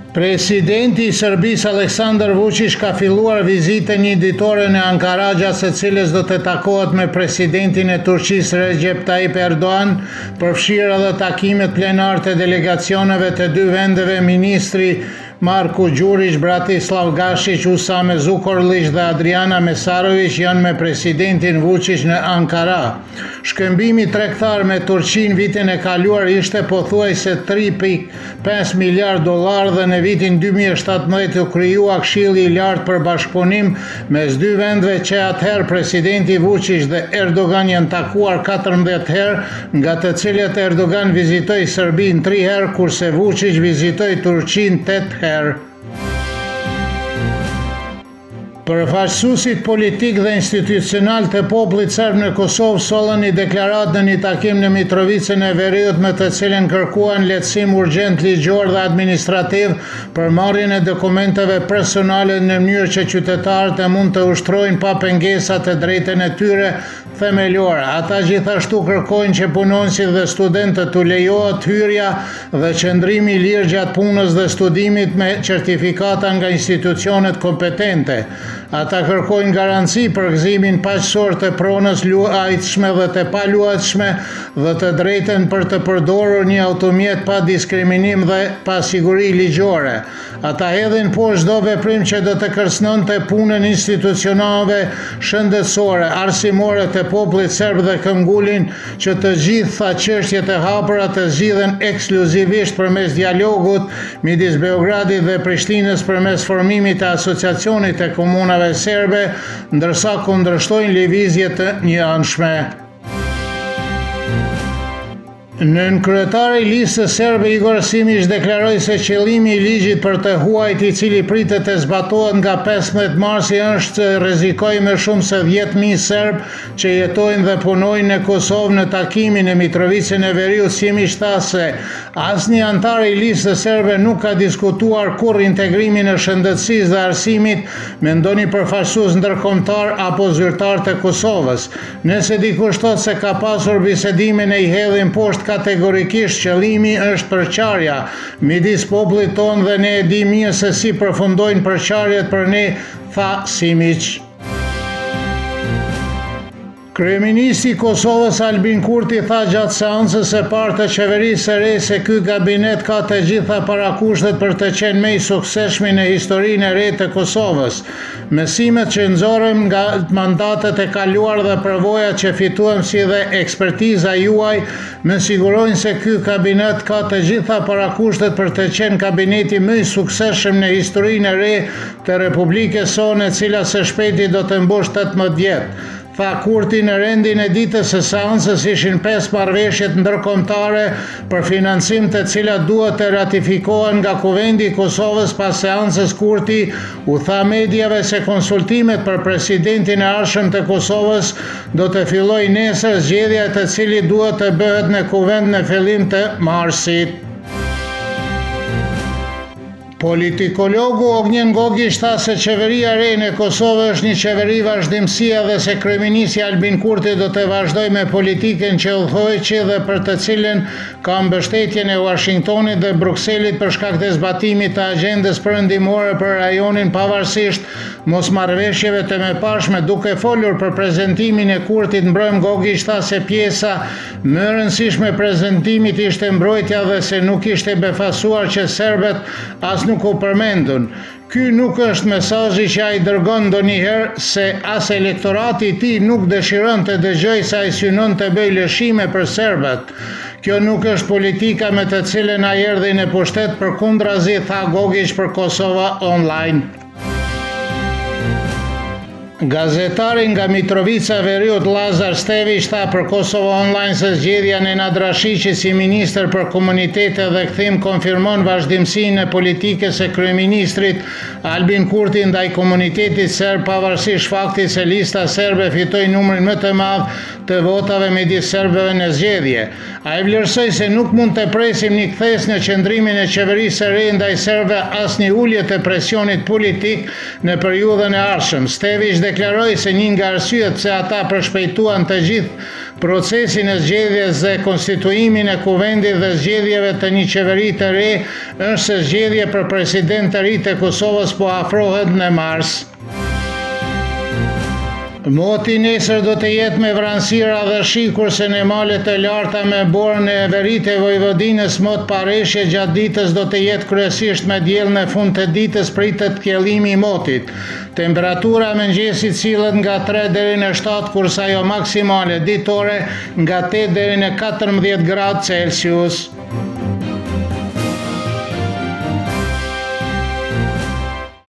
Presidenti i Serbisë Aleksandar Vuçiq ka filluar vizitën një ditore në Ankara gjatë së cilës do të takohet me presidentin e Turqisë Recep Tayyip Erdogan, përfshirë edhe takimet plenare të delegacioneve të dy vendeve, ministri Marko Gjuriq, Bratislav Gashiq, Usame Zukorliq dhe Adriana Mesaroviq janë me presidentin Vuçiq në Ankara. Shkëmbimi tregtar me Turqinë vitin e kaluar ishte pothuajse 3.5 miliardë dollarë dhe në vitin 2017 u krijua Këshilli i Lartë për Bashkëpunim mes dy vendeve që atëherë presidenti Vuçiq dhe Erdogan janë takuar 14 herë, nga të cilët Erdogan vizitoi Serbinë tri herë, kurse Vuçiq vizitoi Turqinë tetë herë. Përfaqësuesit politikë dhe institucionalë të popullit serb në Kosovë sollën një deklaratë në një takim në Mitrovicën e Veriut me të cilën kërkuan lehtësim urgjent ligjor dhe administrativ për marrjen e dokumenteve personale në mënyrë që qytetarët të mund të ushtrojnë pa pengesa të drejtën e tyre themelore. Ata gjithashtu kërkojnë që punonjësit dhe studentët t'u lejohet hyrja dhe qëndrimi i lirë gjatë punës dhe studimit me certifikata nga institucionet kompetente. Ata kërkojnë garanci për gëzimin paqësor të pronës luajtshme dhe të paluajtshme dhe të drejtën për të përdorur një automjet pa diskriminim dhe pasiguri ligjore. Ata hedhin poshtë çdo veprim që do të kërcënonte punën institucionale, shëndetësore, arsimore të popullit serb dhe këmbëngulin që të gjitha çështjet e hapura të zgjidhen ekskluzivisht përmes dialogut midis Beogradit dhe Prishtinës përmes formimit të Asociacionit të Komunave Serbe, ndërsa kundërshtojnë lëvizje të njëanshme. Nënkryetari i Listës Serbe Igor Simiq deklaroi se qëllimi i ligjit për të huajt i cili pritet të zbatohet nga 15 marsi është të rrezikojë më shumë se 10.000 serbë që jetojnë dhe punojnë në Kosovë në takimin në Mitrovicën e Veriut Simiq tha se asnjë anëtar i Listës Serbe nuk ka diskutuar kurrë integrimin e shëndetësisë dhe arsimit me ndonjë përfaqësues ndërkombëtar apo zyrtar të Kosovës. Nëse dikush thotë se ka pasur bisedime ne i hedhim poshtë kategorikisht qëllimi është përçarja midis popullit tonë dhe ne e dimë mirë se si përfundojnë përçarjet për ne, tha Simiq. Kryeministri i Kosovës Albin Kurti tha gjatë seancës së parë të qeverisë së re se ky kabinet ka të gjitha parakushtet për të qenë më i suksesshmi në historinë e re të Kosovës. Mësimet që nxorëm nga mandatet e kaluar dhe përvojat që fituam si dhe ekspertiza juaj më sigurojnë se ky kabinet ka të gjitha parakushtet për të qenë kabineti më i suksesshëm në historinë e re të Republikës sonë e cila së shpejti do të mbushë 18 vjet. Tha Kurti në rendin e ditës së seancës ishin pesë marrëveshjet ndërkombëtare për financim të cilat duhet të ratifikohen nga Kuvendi i Kosovës pas seancës Kurti u tha mediave se konsultimet për presidentin e ardhshëm të Kosovës do të fillojë nesër zgjedhja e të cilit duhet të bëhet në Kuvend në fillim të marsit. Politikologu Ognjen Gogiq tha se qeveria e re në Kosovë është një qeveri vazhdimësie dhe se kryeministri Albin Kurti do të vazhdojë me politikën që udhëhoqi dhe për të cilën ka mbështetjen e Uashingtonit dhe Brukselit për shkak të zbatimit të agjendës perëndimore për rajonin pavarësisht mosmarrëveshjeve të mëparshme. Duke folur për prezantimin e Kurtit mbrëmë Gogiq tha se pjesa Më e rëndësishme e prezantimit ishte mbrojtja dhe se nuk ishte befasuar që serbët as nuk u përmendën. Ky nuk është mesazhi që ai dërgon ndonjëherë se as elektorati i tij nuk dëshiron të dëgjojë se ai synon të bëjë lëshime për serbët. Kjo nuk është politika me të cilën ai erdhi në pushtet, përkundrazi, tha Gogiq për Kosova Online. Gazetari nga Mitrovica e Veriut Lazar Steviq tha për Kosova Online se zgjedhja e Nenad Rashiqit si ministër për komunitete dhe kthim konfirmon vazhdimësinë e politikës së kryeministrit Albin Kurti ndaj komunitetit serb pavarësisht faktit se lista serbe fitoi numrin më të madh të votave midis serbëve në zgjedhje. Ai vlerësoi se nuk mund të presim një kthesë në qëndrimin e qeverisë së re ndaj serbëve as një ulje të presionit politik në periudhën e ardhshëm. Steviq. deklaroi se një nga arsyet pse ata përshpejtuan të gjithë procesin e zgjedhjes dhe konstituimin e Kuvendit dhe zgjedhjeve të një qeveri të re është se zgjedhje për president të ri të Kosovës po afrohet në mars. Moti nesër do të jetë me vranësira dhe shi, kurse në malet e larta me borë në veri të Vojvodinës mot pa reshje gjatë ditës do të jetë kryesisht me diell në fund të ditës pritet kthjellimi i motit. Temperatura e mëngjesit sillet nga 3 deri në 7 kurse ajo maksimale ditore nga 8 deri në 14 gradë Celsius.